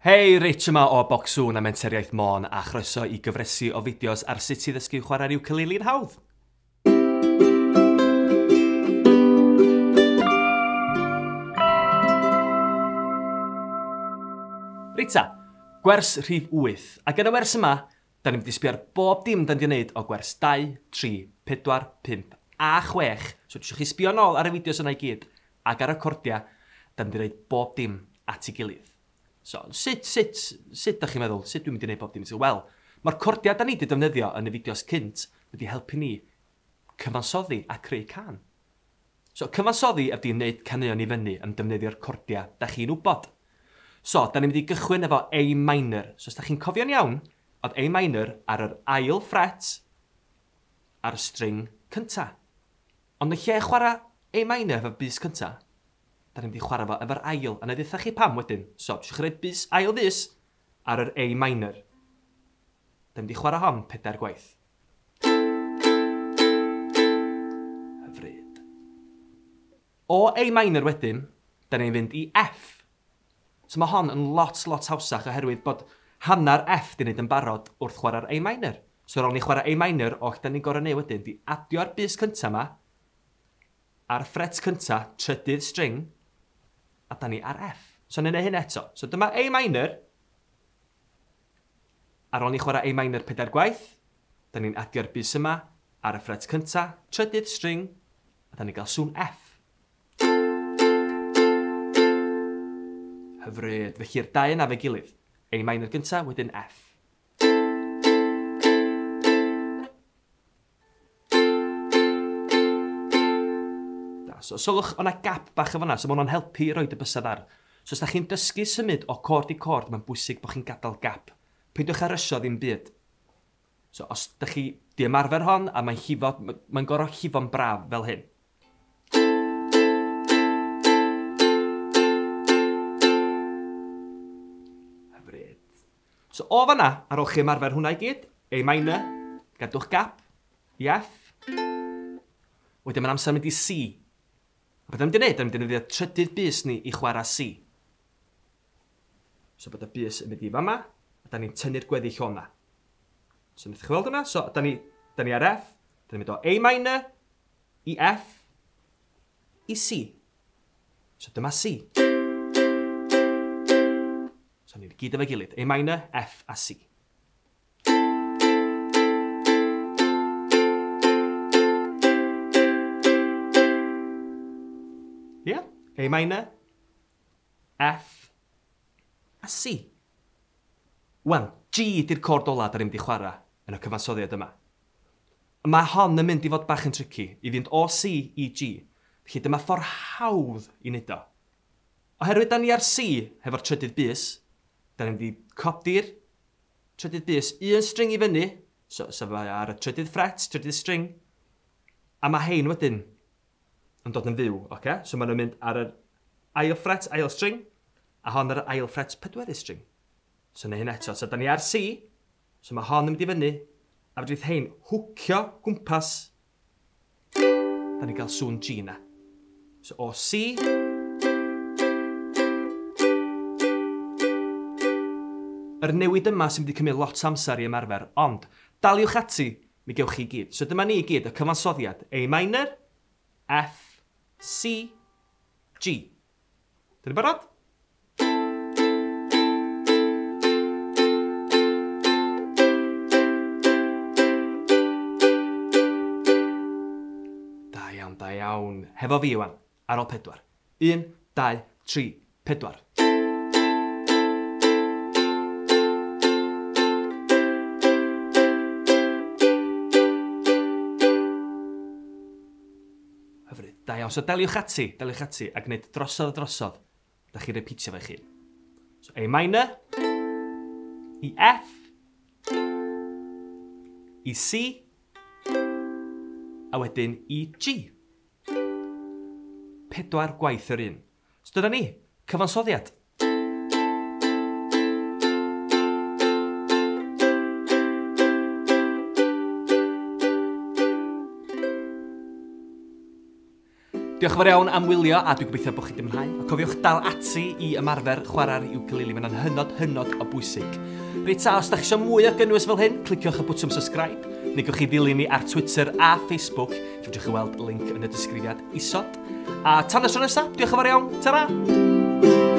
Hei, Rich yma o Bocsŵn a Menter Iaith Môn a chroeso i gyfresi o fideos ar sut i ddysgu chwarae'r ukulele'n hawdd. Reit ta, gwers rhif 8, ac yn y wers yma, da ni'n mynd i sbio ar bob dim da ni 'di wneud o gwers 2, 3, 4, 5 a 6, so dwi eisiau chi sbio nôl ar y fideos yna i gyd, ac ar y cordiau, da ni'n mynd i roid bob dim at ei gilydd. So, sut, sut, sut dach chi'n meddwl, sut dwi'n mynd i wneud bob dim? Wel, mae'r cordiau da ni wedi defnyddio yn y fideos cynt wedi helpu ni cyfansoddi a creu cân. So, cyfansoddi ydy wneud caneuon i fyny yn defnyddio'r cordiau da chi'n wybod. So, da ni'n mynd i gychwyn efo A minor. So, os da chi'n cofio'n iawn, oedd A minor ar yr ail ffret ar y string cynta. Ond yn lle chwarae A minor efo bys cynta, da ni'n mynd i chwarae fo efo'r ail, a na i ddeutha chi pam wedyn. So, dwi eisiau chi bys, ail fys ar yr A minor. Da ni'n mynd i chwarae hon 4 gwaith. Hyfryd. O A minor wedyn, da ni'n fynd i F. So mae hon yn lot, lot hawsach oherwydd bod hanner F di wneud yn barod wrth chwarae'r A minor. So ar ôl ni chwarae A minor, oll da ni'n gorau neud wedyn, di adio'r bys cynta yma, ar ffret cynta, trydydd string, a da ni ar F. So ni'n neud hyn eto. So dyma A minor. Ar ôl ni chwarae A minor 4 gwaith, da ni'n adio'r bys yma ar y ffret cynta, trydydd string, a da ni'n gael sŵn F. Hyfryd. Felly'r dau yna fe gilydd. A minor gynta, wedyn F. So, sylwch, o'na gap bach o fan'na, so ma' hwnna'n helpu i roid y bysedd ar. So os da chi'n dysgu symud o cord i cord, mae'n bwysig bod chi'n gadael gap. Peidiwch â rysio ddim byd. So os da chi di ymarfer hon, a mae'n llifo, mae'n gorfod llifo'n braf fel hyn. Hyfryd. So o fan'na, ar ôl chi ymarfer hwnna i gyd, A minor, gadwch gap, i F. Wedyn mae'n amser mynd i C. A beth am di wneud? Da ni'n defnyddio trydydd bys ni i chwarae C. So bod y bys yn mynd i fama, a da ni'n tynnu'r gweddill o'na. So wnaethoch chi weld hwnna? So da ni ar F, da ni'n mynd o A minor i F i C. So dyma C. So ni'n gyd efo'i gilydd, A minor, F a C. Ie, A minor, F a C. Wan, G di'r cord ola da ni'n mynd i chwarae yn y cyfansoddiad yma. Mae hon yn mynd i fod bach yn tricky, i fynd o C i G. Felly dyma ffordd hawdd i wneud o. Oherwydd da ni ar C hefo'r trydydd bys, da ni'n mynd i codi'r trydydd bys un string i fyny, so mae ar y trydydd fret, trydydd string, a mae hein wedyn yn dod yn fyw, oce? So maen nhw'n mynd ar yr ail fret, ail string, a hon ar yr ail fret, pedwerydd string. So neu hyn eto. So da ni ar C, so mae hon yn mynd i fyny, a fedrith hein hwcio gwmpas, da ni'n cael sŵn G na. So o C, yr newid yma sy'n mynd i cymryd lot o amser i ymarfer, ond daliwch ati, mi gewch chi gyd. So dyma ni i gyd, y cyfansoddiad A minor, F, C, G. Dyn ni'n barod? Da iawn, da iawn. Hefo fi, Iwan, ar ôl 4. 1, 2, 3, 4. Hyfryd. Da iawn. So daliwch ati, daliwch ati, a gwneud drosodd a drosodd. Da chi'n repeatio fe chi. So A minor, i F, i C, a wedyn i G. 4 gwaith yr un. So dyna ni, cyfansoddiad. Diolch yn fawr iawn am wylio a dwi'n gobeithio bod chi wedi mwynhau. A cofiwch dal ati i ymarfer chwarae'r ukulele, mae'n hynod, hynod o bwysig. Reit ta, os da chi eisiau mwy o gynnwys fel hyn, cliciwch y bwtwm subscribe, neu gewch chi ddilyn ni ar Twitter a Facebook, lle fedrwch chi weld link yn y disgrifiad isod. A tan y tro nesaf, diolch yn fawr iawn, ta-ra!